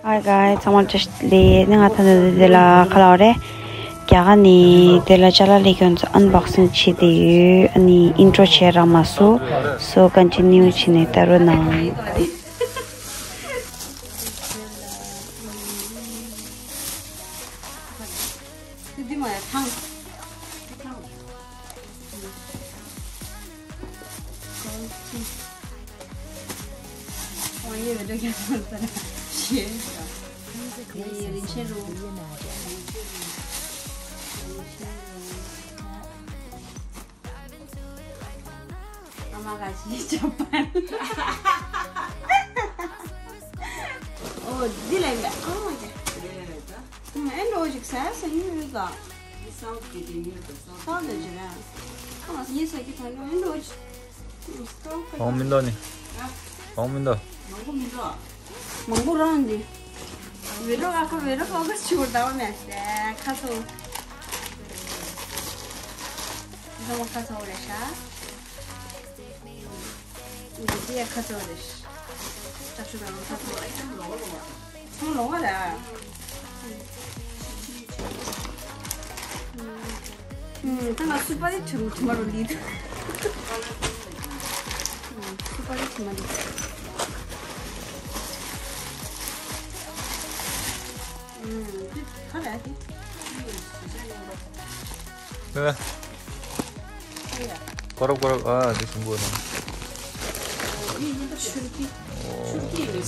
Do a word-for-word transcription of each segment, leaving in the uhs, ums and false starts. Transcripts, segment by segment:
Hi guys, ཚང་མ་བཀྲ་ཤིས་བདེ་ལེགས། ནི་ང་ད་ནི་དེ་ལ་ཁ་ལ་བ་རེད། རྒྱ་གར་ནི་དེ་ལ་ཅ་ལག་ལས་ཁྱོད་ཚོ་unboxing བྱེད་དེ་ཡོད། ཨ་ནི་intro བྱས་རག་མ་སོང་། So continue བྱས་ནས་ལྟ་རོགས་གནང་། ཨ་མ་ག་ཞིག་ཅོ་པན། ཨོ་འདི་ལ་ཡིན་པས། ཨ་མ་ག་ཨེ་འགྲོ་ཞིག་ཟ་ཟ་ཡིན་ཡོད་ད། ས་འོག་གི་དེ་ཡོད་ད། ས་འོག་གི་དེ་ཡོད་ད། ཨ་མ་ངས་ཟ་གི་ད་ནི་ཨེ་འགྲོ་ཞིག་གང་མི་འདུག་ནི། གང་མི་འདུག་མང་པོ་མི་འདུག་མང་པོ་རང་འདི། བེ་རོ་ཨ་ཁ་བེ་རོ་ཨ་ཁ་ཆུ་བར་ཟླ་བ་མེད་ཟེ་ཁ་ཚོ། ཁ་ཚོ་རེད་ཤག་འདི་ཡ་ཁ་ཚོ་རེད། ཅག་ཤུ་དང་ཁ་ཚོ། ཚང་ལོག་པ་ར། ཨུམ། ད་ང་སུ་པ་རི་ཁྲིམ་ཁྲིམ་མ་རུ་ལི་དུ། ཨུམ། སུ་པ་རི་ཁྲིམ་མ་ལི། ཨུམ། དེ་ག་རེ་དེ། ཨ། ཀོ་རོབ་ཀོ་རོབ། ཨ་དེ་ཞིམ་པོ་རེད། ཆུར་པི། ཆུར་པི་རེད།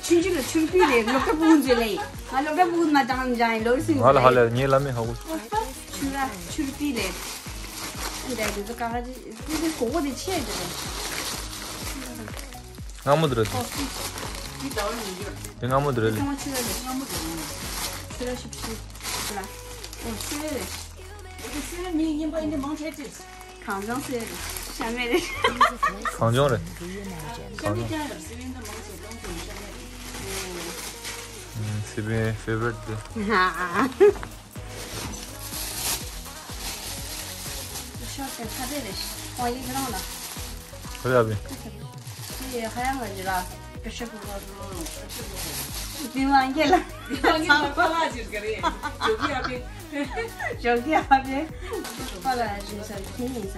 ཆུར་པི་རེད། ཆུར་པི་རེད། ལོ་ཀ་པུ་ཀུན་ཟེར་ལེ། ང་ལོ་ཀ་པུ་ཀུན་མ་ཅང་ཅང་ལོར་སིན་ང་ལ་ཧ་ལས་ངའི་ལ་མི་ཧ་གོ། ཆུར་ཆུར་པི་རེད། འདྲ་དེ་ཚོ་ཀ་ཀ་ཅི་དེ་དེ་གོ་གོ་དེ་ཆེ་དེ་རེད། སྔ་མོ་དེ་རེད། ཨོ་དེ་སྔ་མོ་དེ་རེད་ལེ། ཚང་མ་ཆུར་རེད། སྔ་མོ་དེ་རེད། ཆུར་ཞིབ་ཞིབ་ལ། ཨོ་ཆུར་རེད། གངས་ལྗོངས་སེ་རེད། ཤ་མེད་རེད། གངས་ལྗོངས་རེད། གངས་ལྗོངས། ཨུམ། སི་པན་favorite དེ། ཤ་དེ་ཁ་དེ་རེད། ཨོ་ཡིག་རང་ལ། ཁ་ཡ་བི། དེ་ཧ་ཡང་ལ་ཇི་ལ། pressure cooker དེ་མ་ཡིན་ལ། དེ་མ་ཡིན་ལ་ཁ་ལ་ཇི་ག་རེད། ཇོ་གི་ཨ་བི། ཇོ་གི་ཨ་བི། ཁ་ལ་ཇི་ས་ཁྱིམ་ཡིན་ས།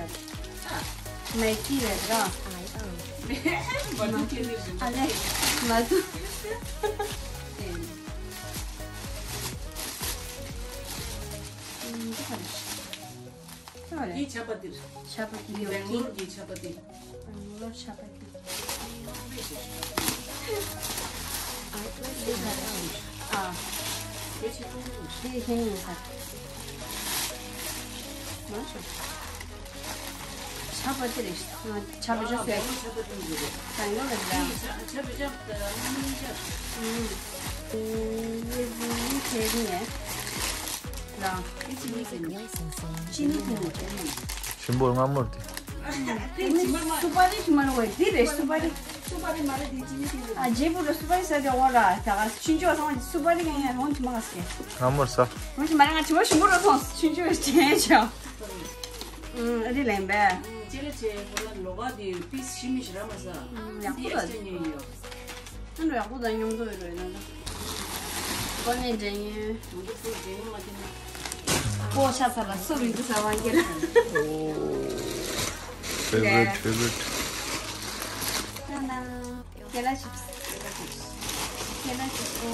མེ་ཏི་རེད་ར། མ་དུ་ཁྱེད་ནི་རེད། ཨ་ལེ། མ་དུ། འདི་ཆབ་པ་དེ་རེད། ཆབ་པ་དེ་ཡོད་ཀི། གི་ཆབ་པ་དེ། ལོ་ཆབ་པ་དེ། ཨ། དེ་ཆེ་ཏོང་ཏོ། དེ་ཁྱེད་ཡིན་ས། མ་ཆོ། ཆབ་པ་དེ་རེད། ཆབ་པ་ཆབ་པ། ཆབ་པ་དེ་རེད། ད་ཡོད་རེད་ལ། ཆབ་པ་ཆབ་པ། ཨུམ། དེ་དེ་དེ་ནས་ལ། ཅི་ནི་དེ་ནས། ཞིམ་པོ་སྔ་མོར་དེ། སུ་པ་རི་ཞིམ་མ་རུ་བས་དེ་རེད། སུ་པ་རི། སུ་པ་རི་མ་རེད་དེ་ཅི་ནི་དེ་རེད། ཨ་རྗེས་པོ་རུ་སུ་པ་རི་ཟ་དེ་འོ་ར་ད་ག་ཆུན་ཆོག་སང་སུ་པ་རི་ག་ཡང་ཧོན་ཆུ་མ་ག་སྐད། སྔ་མོར་ཟ། ཧོན་ཆུ་མ་ར་ང་ཆུ་མ་ཞིམ་པོ་རུ་སོང་ཆུན་ཆོག་ཅན་ཆོག་ཨུམ། ཨ་རི་ལན་པས། ཅེ་ལེ་ཅེ་ཁོ་ར་ལོ་ག་དེ་པིས་ཤི་མི་ཤི་ར་མ་ཟ། ཨུམ། ཡག་པོ་ད་ཨེ་སྟེ་ཉོས་ཡོད། ཨ་ནུ་ཡག་པོ་ད་ཉོང་དོ་ཡོད་རེད་ན་ད། ཁོ་ནས་འདྲེན་ཡོད། ང་ཚོ་ཚོ་འདྲེན་ཡོད་མ་ཐེན་ན། ཀོ་ཤ་ཚ་ལ་སུ་རིང་དུ་ཟ་བ་འགྱེལ། ཨོ། favorite favorite། ཏ་ན། ཀེ་ལ་ཅིབས། ཀེ་ལ་ཅིབས།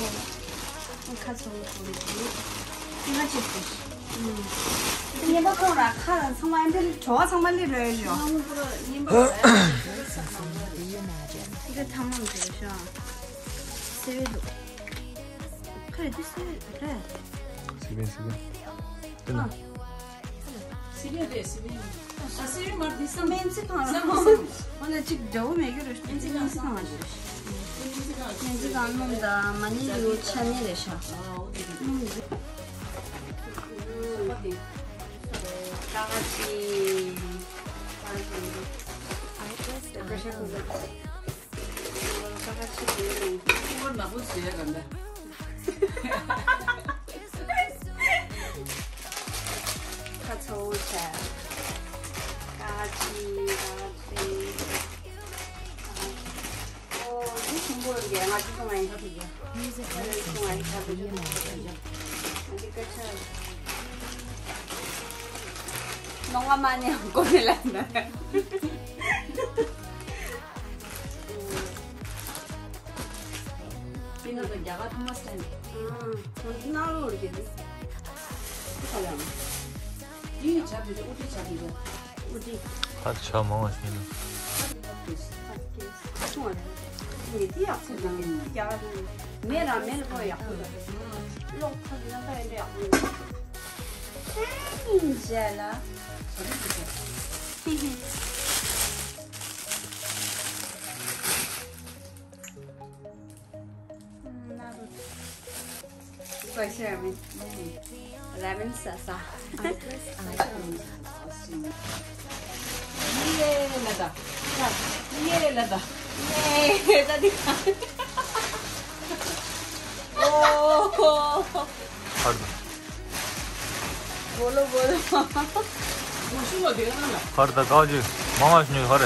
ཨོ། ཁ་ཚོ་ལོ་ཁོ་རེད། ཀེ་ལ་ཅིབས་དེ། ཨུམ། ངན་པ་ཁོ་ར་ཁ་ཚང་མ་འདི་བྲོ་བ་ཚང་མ་ལི་རོལ་ཞོ། འདི་ཐང་མམ་དེ་ཤོ། སེ་བེ་འདུག་ཁ་རེ་འདི་སེ་བེ་རེད། སེ་བེ་སེ་བེ། དེ་ན། སི་རིལ་རེད། སི་རིལ། ཨ་སི་རིལ་མར་འདི་སམ། སྨན་རྩིས་ཁང་ལ་སམ་སམ། འོ་ན་ཅིག་འདྲ་བོ་མེད་རྒྱུ་རེད། སྨན་རྩིས་ཁང་སམ། སྨན་རྩིས་ཁང་ལ་ཞུ། སྨན་རྩིས་ཁང་སྨན་རྩིས་ཁང་སྣུམ་དང་མ་ནི་ཡོད་ཆ་ནི་རེད་ཤག་ཨ་འོ་དེ་དེ། སྣུམ་རེད། ཀ་ཅི། ཀ་ཅི། ཀ་ཅི། ཀུ་ཀར་ནག་པོ་བཟོས་ཡ་ར་འདྲ། ཁ་ཚ་བོ་བྱས། ཀ་ཅི་ཀ་ཅི། ཨོ་འདི་ཞིམ་ ཁོ་རང་གིས་ང་ཅི་སོང་ང་ཡིན་ཁ་ཐུག་གི། ཁོ་རང་སོང་ང་ཡིན་ཁ་ཐུག་གི། ང་ཅི་སྐད་ཆ། ནོ་ང་མ་ནི་ཡང་ཀོ་ནི་ལ་ན། པི་ནག་དང་རྒྱ་གར་ཐོག་མ་སྟན། ཨང་། ཁོང་ཚོ་ནང་ལོགས་རེད་དེ། ཁ་ལ། ཡིན་བྱ་དེ་རེད། ཨུ་ཏི་བྱ་དེ་རེད། ཨུ་ཏི། ཧ་ཆ་མང་བ་ཞིག་ཡིན་ན། ཧ་ཀེ་ཧ་ཀེ་སོང་བ་རེད། ངས་དེ་ཡག་པོ་འདུག་རྒྱ་གར་མེ་རང་མེ་ལ་ཕོག་ཡག་པོ་འདུག་གློག་ཁ་ལ་ད་ཡིན་ཡག་པོ་འདུག་ཨེ་ཡིན་བྱས་ལ། ཧི་ཧི། ཀོ་ཤེ་ར་མེན། ར་མེན་ས་ས། ཡེ་ལ་ད། ཡེ་ལ་ད། ཡེ་ད་དི་ཁ། ཨོ། ཧར་ད། བོ་ལོ་བོ་ལོ། ཧར་ད་ཀའོ་ཅི་མང་བ་ཞིག་ཉོས་ཧར།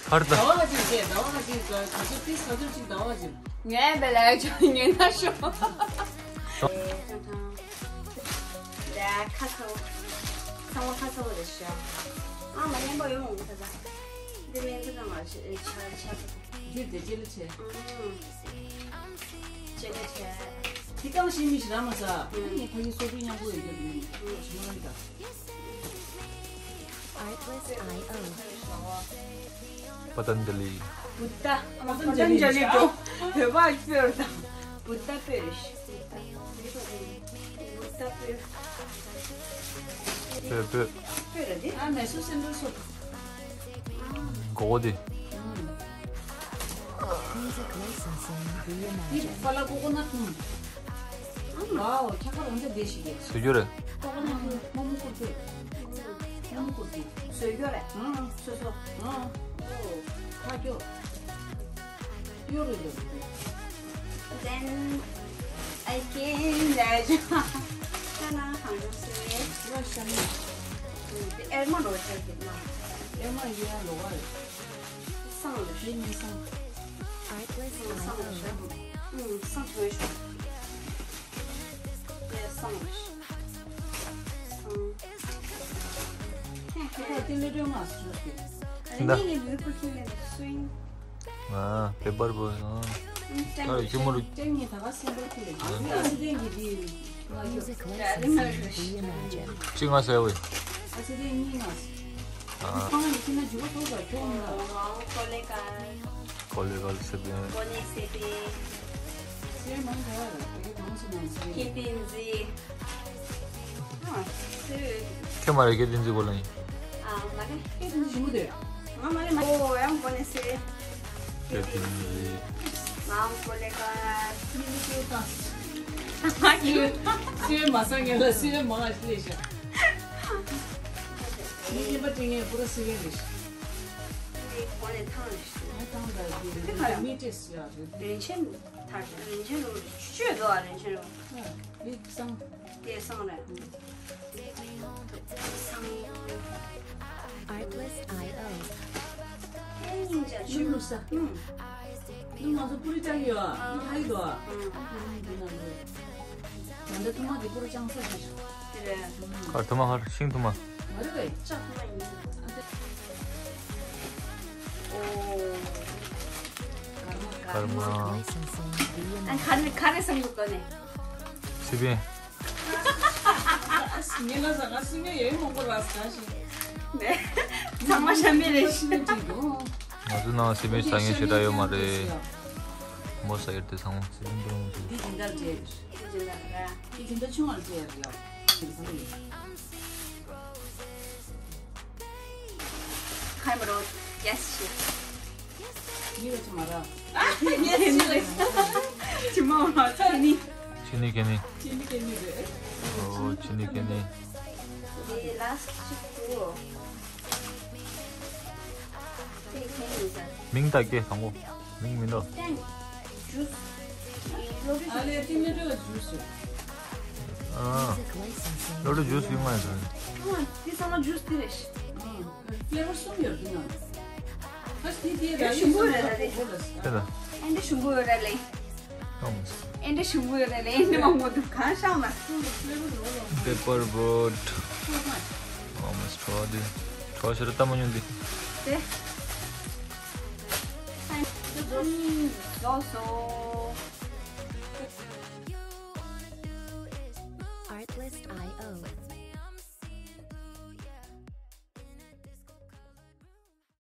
ཧར་ད། ཟླ་བ་གཅིག་བྱས། ཟླ་བ་གཅིག་ག་ག་ཚོད་ཏིས་ག་ཚོད་ཅིག་ཟླ་བ་གཅིག་ངས་བེ་ལ་ཡོད་ཆོག་ཉན་ན་ཤོག་ད་ཁ་ཚ་བོ། ཚང་མ་ཁ་ཚ་བོ་རེད་ཤག་ཨ་མ་ཉན་པ་ཡོང་ངོ་ཁ་ཚ། འདི་མིན་ཁ་ཚ་མ་ཆ་ཆ་ཆ། འདི་དེ་ཅི་ལ་ཆེ། ཨང་། ཅི་ལ་ཆེ། དེ་གང་ཤེས་མི་ཞིག་ར་མ་ཟ། ཨང་། ངས་ཁ་ཡི་སོ་སོའི་མཉམ་པོ་ཡོད་རྒྱུ་མིན། ཨང་། ཞི་མ་རི་ད། Artlist ཨའི་ཨོ། པ་ཏན་ཇ་ལི། བུདྡྷ། པ་ཏན་ཇ་ལི་འགྲོ། བོད་པ་སྤོས་དང་། བུདྡྷ་སྤོས། བུདྡྷ་སྤོས། སྤོས་སྤོས། སྤོས་ར་དེ། ཨ་མེ་སུ་སེན་ཏྲལ་སོ། མགོ་བོ་དེ། Music licensing reimagined. དེ་པ་ལ་ཀོ་ཀོ་ནཊ་ཐུམ། ཝའོ། ཁྱད་པར་འོན་ཏེ་བདེ་ཞིག་གེ། སུ་གྱུར་རེད། ཀོ་ཀོ་ནཊ་ཐུམ་མོག་མོག་ཀུར་ཏེ། མོག་མོག་ཀུར་ཏེ། སུ་གྱུར་རེད། ཨང་། སོ་སོ། ཨང་། ཨོ། ཁ་སྐྱོ། གཡོ་རེད་འདུག Then I came there. ཁ་ན་ཧང་སེ། ཡོ་ཤ་མི། དེ་ཨེར་མ་ལོ་ཤ་གི་ན། ཨེར་མ་ཡོད་ལོ་བ་རེད། སང་ལ་ཞི་ནི་སང་། Artlist ཨང་། སང་ལ་ཞི། ཨང་། སང་ཐོན་ཤོག་ཡ་སང་ལ་ཞི། སང་། ཁྱེད་ཁྱེད་ཁོ་ཏི་ལེ་ཏོ་ང་སུ་ཏི། ཨ་ནི་ངའི་ལུས་པོ་ཁྱེད་ལེ་སུ་ཡིན། ཨ། པེ་པར་པོ། ཨ། ཨང་། ད་ཅི་མོ་རུ། ཅང་ངའི་ད་ག་སེམས་པ་ཁྱེད་ལེ། ཨ་ནི་ཨ་སི་ཏན་གི་དེ། Music licensing reimagined. ཅི་ང་ཟེར་བས། ཨ་སི་ཏན་གཉིས་ང་། ཨ། ཁང་གི་ཁྱི་ན་འཇུ་བ་ཐོག་ལ་ཁྱོང་ན། ཀོ་ལེ་གལ། ཀོ་ལེ་གལ་སེ་པེ། ཀོ་ནེ་སེ་པེ། སེ་མང་ག་ཡ་ལ་ཀེ་མང་སུ་མང་སེ། ཀེ་ཏིན་ཛི། ཨ། སེ། ཁྱེད་མ་རེད་ཀེ་ཏིན་ཛི་གོ་ལ་ཡིན། ཨ་མ་རེད། ཀེ་ཏིན་ཛི་ཞིམ་པོ་དེ། ང་མ་རེད་མ། ཨོ་ཡང་ཀོ་ནེ་སེ། ཀེ་ཏིན་ཛི། ང་ཀོ་ལེ་གལ། ཉིན་ཀེ་ཏ། སེ་མ་སང་ངེ་ལ་སེ་མང་ཨ་ཤི་ལེ་ཤ། ངའི་ཉིན་པ་དྲི་ངས་པུ་ར་སི་ཝེ་རེད། འདི་གོ་ནས་ཐང་རེད། ང་ཐང་ད་འདི་རེད། མི་ཏེ་སི་ཡ་རེད། རིན་ཆེན་ཐར། རིན་ཆེན་རུ་ཆོས་དོ་རིན་ཆེན་རུ། ཨ། མི་སང་། དེ་སང་རེད། སང་། Artlist ཨའི་ཨོ། ཨེ་ཡིན་ཅག་ཆུ་ལུ་ས། ཨུམ། ནུ་ང་ཚོ་པུ་རི་ཅག་ཡོད་ཨ། ཨ་ཧའི་དོ་ཨ། ཨུམ། ང་འདི་ཐུ་མ་གི་པུ་རི་ཅང་ས་ཞིག་དེ་རེད། ཁར་ཐུ་མ། ཧར་ཤིང་ཐུ་མ། མ་རེད་པས། ལྕགས་ཐུ་མ་ཡིན། ཨོ། ཀརྨ། ཀརྨ། ཨ་ཁ་ནི་ཁ་རེ་སང་འདུག་ག་ནི། སི་པན། ངས་ལ་ཟ་ང་སི་པན་ཡོད་མང་པོ་རག་ས་ཞིག་ནས། ཚང་མ་ཤ་མེད་རེད། སི་པན་ཅིག་འདུག་ང་ཚོ་ནང་སི་པན་ཟ་མཁན་ཞེ་དྲག་ཡོད་མ་རེད། མོ་ཟ་ཡོད་དེ་ཚང་མ་སི་པན་འདུག་འདི་སྦྱིན་བདག་བྲེལ། འདི་སྦྱིན་བདག་ར། འདི་སྦྱིན་བདག་ཆུང་བར་བྲེལ་ཡོད། ཁ་མ་རོ། ཡེ་སི། ཡི་བ་ཆུ་མ་ར། ཡེ་སི། ཆུ་མ་མ་ཚ་ནི། ཆི་ནི་ཁེ་ནི། ཆི་ནི་ཁེ་ནི་རེད། ཨོ་ཆི་ནི་ཁེ་ནི། འདི་ལ་སི་ཊི་ཅིག་ཏུ། དེ་ཁེ་ནི་ཟ། མིང་ད་སྐད་དང་པོ། མིང་མི་འདུག་ཏན། ཇུས། ཨ་ལེ་ཏི་ནེ་ཏོ་ལ་ཇུས། ཨ། ལོ་ཏོ་ཇུས་ཡིན་མ་ཡིན། ཨ། དེ་ཚང་མ་ཇུས་དེ་རེད། ཨ། ཕི་ལེ་བར་གསུམ་ཡོད་དེ་ན། ཞུམ་པོ་རེད་རེད། དེ་ལ། ཨེ་འདྲ་ཞུམ་པོ་ཡོད་རེད་ལེ། ཨེ་འདྲ་ཞུམ་པོ་ཡོད་རེད་ལེ། ཨེ་འདྲ་མང་པོ་འདུག་གང་བཤམས་ན། Paper boat. ཨོ་མ་སི་གྲོགས་འདི། གྲོགས་ཤོར་ལྟ་མ་མྱོང་འདི། དེ། རྫོགས་སོ།